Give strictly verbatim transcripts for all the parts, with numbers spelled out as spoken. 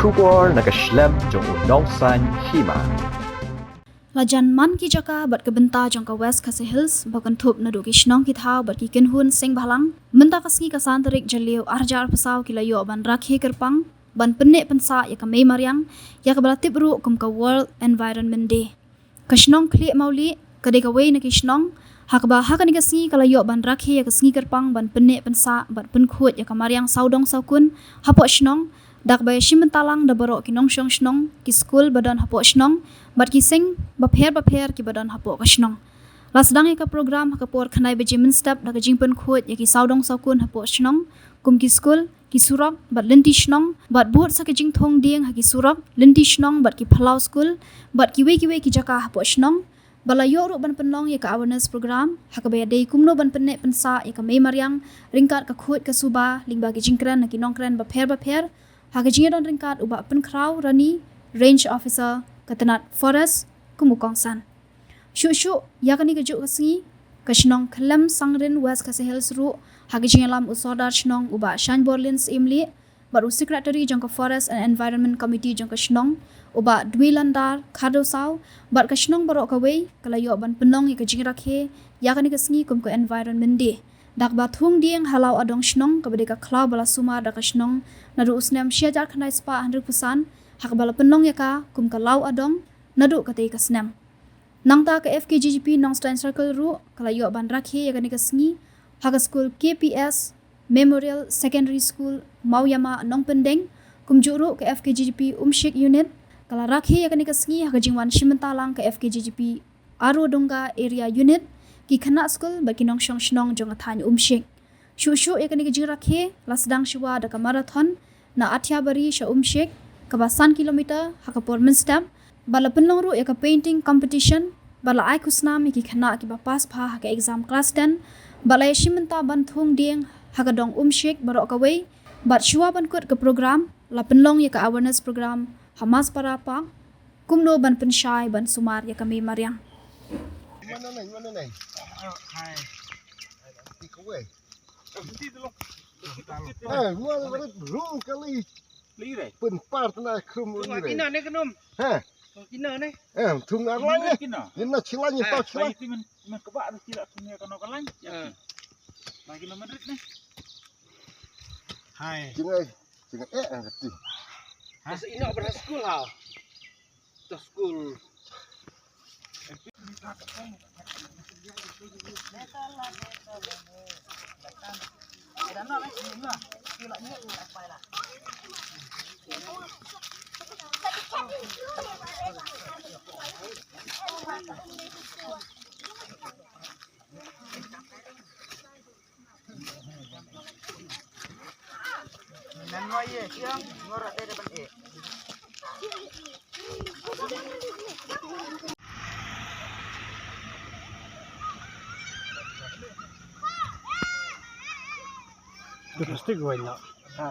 Khubor na ka shlem jong u nongsan hima. La jan man ki jaka bad ka bynta jong ka West Khasi Hills ba kynthup naduh ki shnong ki thaw bad ki kynhun seng bhalang. Mynta ka sngi ka san tarik Jylliew ar hajar arphew saw ki la ïoh ban rakhe kyrpang ban pynneh pynsah ïa ka mei mariang, ïa kaba la tip ruh kum ka World Environment Day. Ka shnong Khlieh Mawlieh ka dei kawei na ki shnong ha kaba ha kane ka sngi ka la ïoh ban rakhe ïa ka sngi kyrpang ban pynneh pynsah bad pynkhuid ïa ka mariang sawdong sawkun hapoh shnong, da kaba ïashim bynta lang da baroh ki nongshong shnong, ki skul ba don hapoh shnong bad ki seng bapher bapher kiba don hapoh ka shnong. La sdang ïa ka program ha ka por khyndai baje mynstep da ka jingpynkhuid ïa ki sawdong sawkun hapoh shnong, kum ki skul, ki surok bad lynti shnong, bad bud sa ka jingthung dieng ha ki surok, lynti shnong bad ki phyllaw skul bad kiwei kiwei ki jaka hapoh shnong. Ba la ïoh ruh ban pynlong ïa ka awareness program ha kaba ïadei kumno ban pynneh pynsah ïa ka mei mariang ryngkat ka khuid ka suba lyngba ki jingkren na ki nongkren bapher bapher, ha ka jingïadon ryngkat u Bah Pynkhraw Rani, Range Officer ka tnat Forest, kum u kongsan. Shuh shuh ïa kane kajuh ka sngi, ka shnong Khlem Sangrin, West Khasi Hills ruh, ha ka jingïalam u Sordar shnong u Bah Shainborlin Syiemlieh bad u Secretary jong ka Forest and Environment Committee jong ka shnong u Bah Dwilandar Khardosaw bad ka shnong baroh kawei, ka la ïoh ban pynlong ïa ka jingrakhe ïa kane ka sngi kum ka Environment Day. Da kaba thung dieng ha Law Adong shnong, kaba dei ka khlaw ba la sumar da ka shnong naduh u snem shi hajar khyndai spah hynriewphew san, ha kaba la pynlong ïa ka kum ka Law Adong naduh katei ka snem. Nangta ka F K G G P Nongstoiñ Circle ruh ka la ïoh ban rakhe ïa kane ka sngi ha ka skul K P S Memorial Secondary School, Mawiama, Nongpyndeng. Kumjuh ruh ka F K G G P Umshik Unit ka la rakhe ïa kane ka sngi ha ka jingwan shim bynta lang ka F K G G P Arudonga Area Unit, ki khynnah skul bad ki nongshong shnong jong ka thaiñ Umshik. Shuh shuh ïa kane ka jingrakhe la sdang shuwa da ka marathon na Athiabari sha Umshik, kaba san kilometer ha ka por mynstep. Ba la pynlong ruh ïa ka painting competition, ba la ai khusnam ïa ki khynnah kiba pass bha ha ka exam class ten, ba la ïashim bynta ban thung dieng ha ka dong Umshik baroh kawei. Bad shuwa ban kut ka program, la pynlong ïa ka awareness program ha Maspara Park, kumno ban pynshai ban sumar ïa ka mei mariang. Mana nai, mana nai? Hai. Di kawei. Eh, ngua rit rung kali. Li re. Pynpar tna khrum li re. Kina ne khnum. Ha. Kina ne. Eh, thung ar lai ne. Kina. Ina chilai ne, eh, tau chilai. Ti men, men kaba ru chila thung ne kano kalai. Ya. Eh. Lagi na men rit ne. Hai. Kina, kina eh, eh, ti. Ha? Ina ber school ha. School. Plastik wai na. Ha.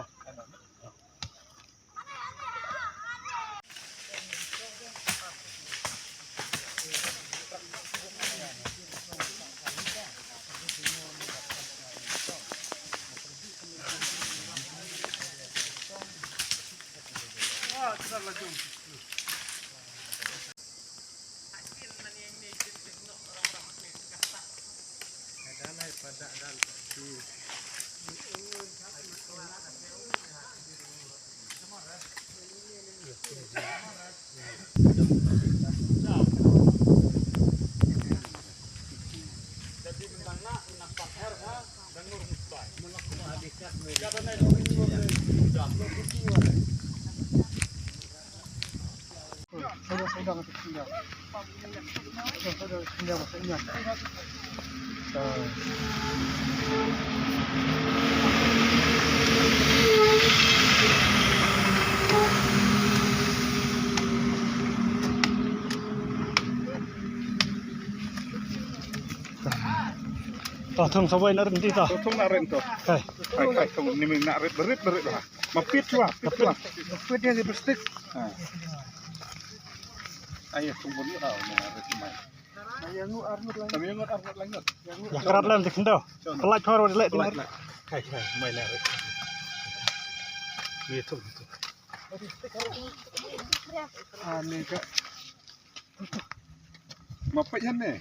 To, thung sa wai na rin ti to. To, thung na rin to. Kai. Kai, kai, thung ni ming na rit, rit, rit ha. Ma pit chua, pit chua. Ma pit dia di plastik. Ha. Ai, thung bun ni ha, na rit mai. Kami ngut ar ngut lang ngut. Ya karat lam ti khyndaw. Pelaj phar wa dilek ti. Pelaj, pelaj. Kai, kai, mai na rit. Ni thung, thung. Ani ka. Ma peit hangne.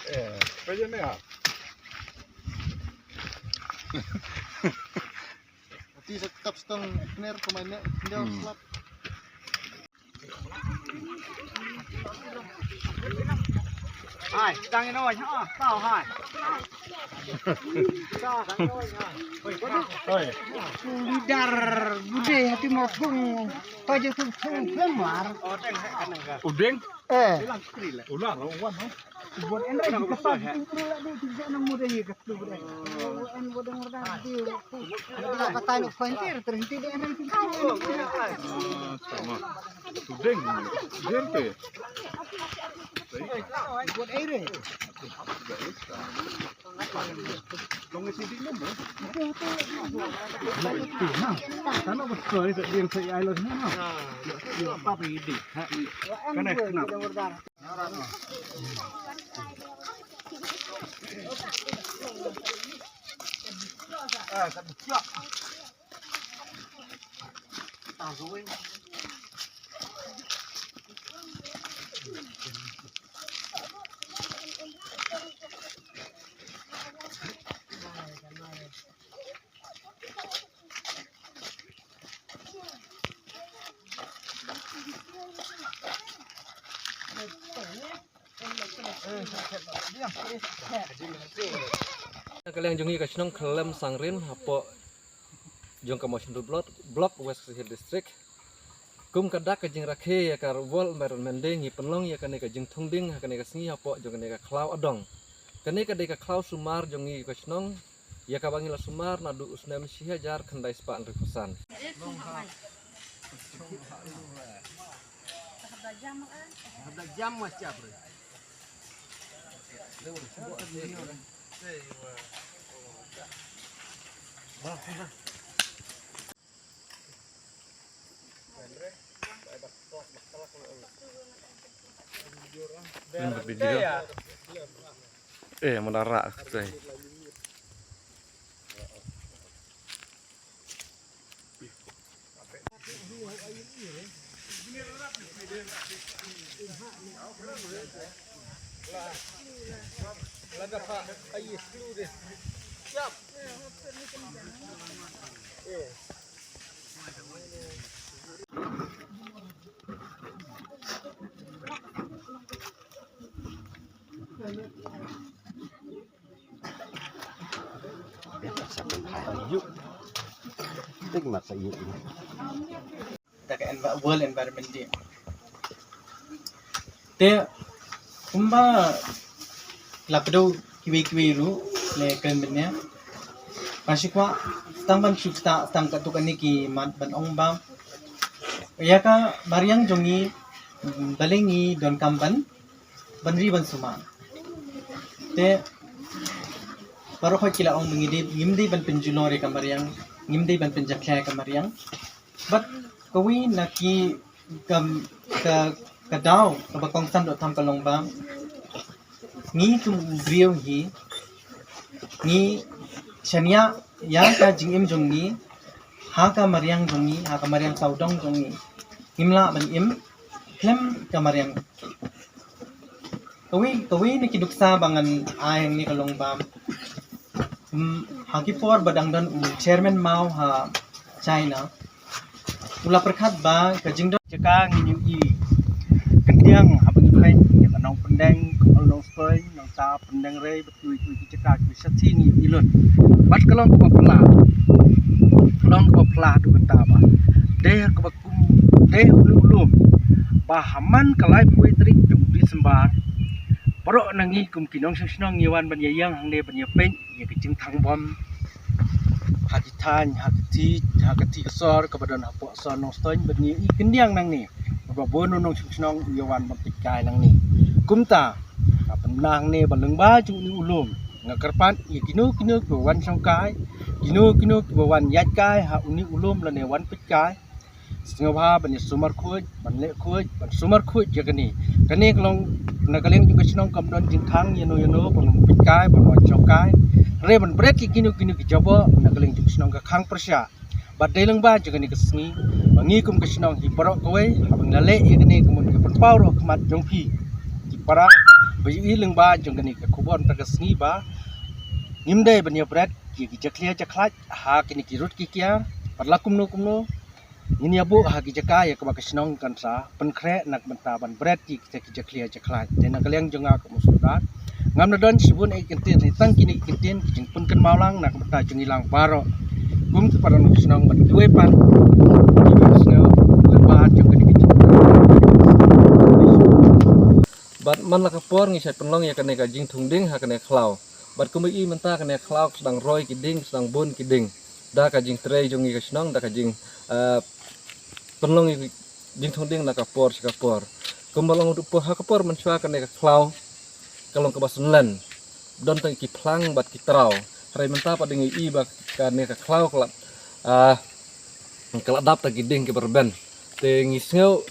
Eh, peit hangne ah. Ati sa tap stang kner pemain ne. Dia slap. Hai, tang ino ha, tau hai. Tang ino ha. Oi. Solidar bude hati morpung. Paje tu tu lemar. Udeng. Eh. Ular wan. Buat endra di kepala. Ular di kepala. Tudeng. Derte. Buat air. Long isi di mana? Itu nah. Sana betul itu yang saya alas mana? Ya, apa ini? Kana kena. Ka liang jong ngi ka shnong Khlem Sangrin hapoh jong ka Mawshynrut Block, Block West Khasi Hills District. Kum ka dak ka jingrakhe ïa ka World Environment Day ngi pynlong ïa kane ka jingthung ding ha kane ka sngi hapoh jong kane ka khlaw adong. Kane ka dei ka khlaw sumar jong ngi ka shnong ïa kaba ngi la sumar naduh u snem shi hajar khyndai spah hynriewphew san. Eh, menara. Tik mat sa yu. Da ka envi-, World Environment Day. Te kumba la kdew kiwei kiwei ruh ne kren bynne. Nga shu kwah tang ban shu ktah tang katto katne ki mat ban ong ba ïa ka mariang jong ngi, mm, balei ngi donkam ban ban ri ban sumar. Te baroh ki la ong ba ngi dei, ngim dei ban pynjulor ïa ka mariang, ngim dei ban pynjakhlia ïa ka mariang. Bad kawei na ki ka, ka, ka daw kaba kongsan doh tam ka long ba ngi kum u briew hi ngi shaniah ïa ka jingim jong ngi ha ka mariang jong ngi, ha ka mariang sawdong jong ngi. Ngim lah ban im khlem ka mariang. Kawei, kawei na ki nuksa ba ngan ai hangne ka long ba, mm, ha ki por ba dang don u Chairman Mao ha China, u la pyrkhat ba ka jingdon jaka ngi ïohi khyndiat haba ngi peit ïa ka Nongpyndeng, ka Nongstoiñ, Nongtap, Pyndengrei, bad kiwei kiwei ki jaka kiba shisha ngi ïohi lut. Bad ka long kaba phylla, ka long kaba phylla haduh katta ba dei ha kaba kum, dei ha une u lum ba ha man ka laiphew wei tarik jong u December, baroh na ngi kum ki nongshong shnong ngi wan ban ïa ïeng hangne ban ïa peit ïa ka jingthang bom ha ki thaiñ, ha ka thih, ha ka thih ka sor kaba don hapoh sor Nongstoiñ, ban ïa i khyndiat nangne ba bun u nongshong shnong u ïa wan ban peit kai nangne. Kumta nga pynbna hangne ba lyngba jong une u lum nga kyrpad ïa kino kino kiba wan shong kai, kino kino kiba wan ïaid kai ha une u lum lane wan peit kai, sngewbha ban ïa sumar khuid, ban leh khuid, ban sumar khuid ïa kane. Kane ka long na ka liang jong ka shnong kam don jingkhang ïano ïano ban peit kai, ban wan shong kai. Hynrei ban bret ïa kino kino ki jaboh na ka liang jong ka shnong ka khang pyrshah. Bad dei lyngba jong kane ka sngi ba ngi kum ka shnong hi baroh kawei, haba ngi la leh ïa kane ka mut ka pynpaw ruh ha khmat jong phi ki para ba ïohi lyngba jong kane ka khubor mynta ka sngi ba ngim dei ban ïa bret ïa ki jakhlia jakhlait ha kine ki rud ki kiar. Bad la kumno kumno ngin ïa buh ha ki jaka ïa kaba ka shnong kan sa pynkhreh na ka bynta ban bret ïa kita ki jakhlia jakhlait. Te na ka liang jong nga kum u sordar, ngam da don shibun ei kyntien, hynrei tang kine ki kyntien ki jingpynkynmaw lang na ka bynta jong ngi lang baroh kum ki para nong shnong bad kiwei pat kiba sngew lyngba jong kine ki jingpynkynmaw. Bad man la ka por ngi shait pynlong ïa kane ka jingthung ding ha kane ka khlaw. Bad kumba i mynta kane ka khlaw ka sdang roi ki ding, ka sdang bun ki ding. Da ka jingtrei jong ngi ka shnong, da ka jing, eh, pynlong ïa ki jingthung ding na ka por sha ka por. Kumba long u por ha ka por mynshuwa kane ka khlaw ka long kaba synlen. Don tang ki phlang bad ki traw. Hynrei mynta pat dang i ba kane ka khlaw ka la, ah, ka la dap tang ki ding kiba rben. Te ngi sngew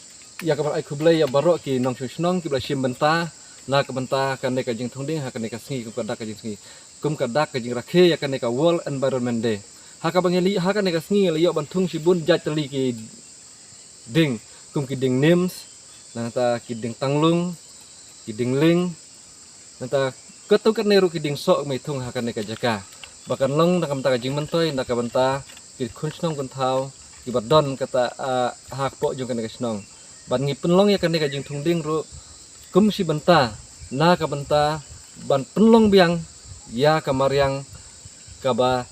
ïa ka ban ai khublei ïa baroh ki nongshong shnong kiba la shim bynta na ka bynta kane ka jingthung ding ha kane ka sngi kum ka dak ka jingsngi. Kum ka dak ka jingrakhe ïa kane ka World Environment Day. Ha kaba ngi la ïoh ha kane ka sngi ngi la ïoh ban thung shibun jait tylli ki ding, kum ki ding nims, nangta ki ding tanglung, ki ding ling, nangta katto katne ruh ki ding soh, mei thung ha kane ka jaka. Ba kan long na ka bynta ka jingmyntoi, na ka bynta ki khun shnong khun thaw kiba don kata, ah, hapoh jong kane ka shnong. Bad ngi pynlong ïa kane ka jingthung ding ruh kum shi bynta, na ka bynta ban pynlong biang ïa ka mariang kaba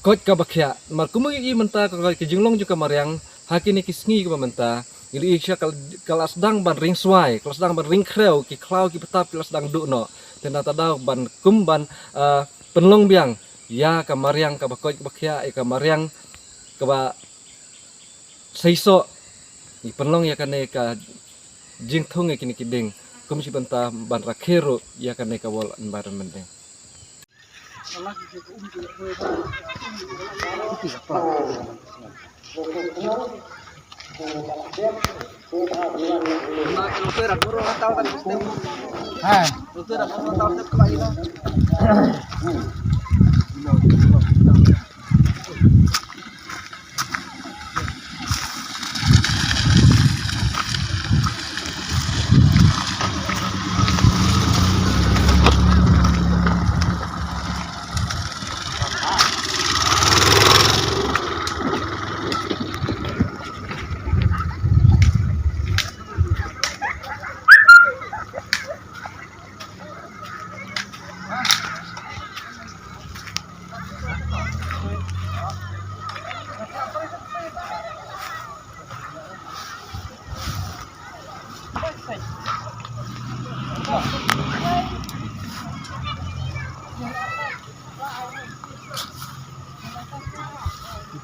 koit kaba khiah. Namar kumba ngi i mynta ka, ka jinglong jong ka mariang ha kine ki sngi kiba mynta, ngi la i sha ka, ka la sdang ban ring swai, ka la sdang ban ring khrew, ki khlaw ki btap ki la sdang duh noh. Te nangta daw ban kum ban, ah, pynlong biang ïa ka mariang kaba koit kaba khiah, ïa ka mariang kaba seisoh, ngi pynlong ïa kane ka jingthung ïa kine ki ding kum shi bynta ban rakhe ruh ïa kane ka World Environment Day.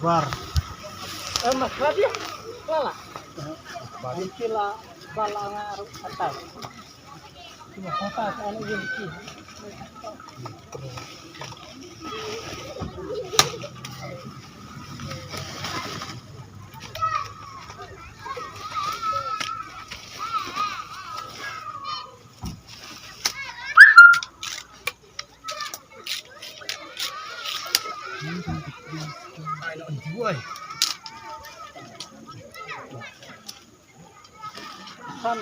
Bar. Eh, mas, babi. Lala. Bar. Kila, bala ngaruh atas. San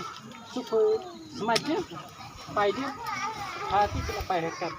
suku semai dia, pai dia, hati kena pai hekat.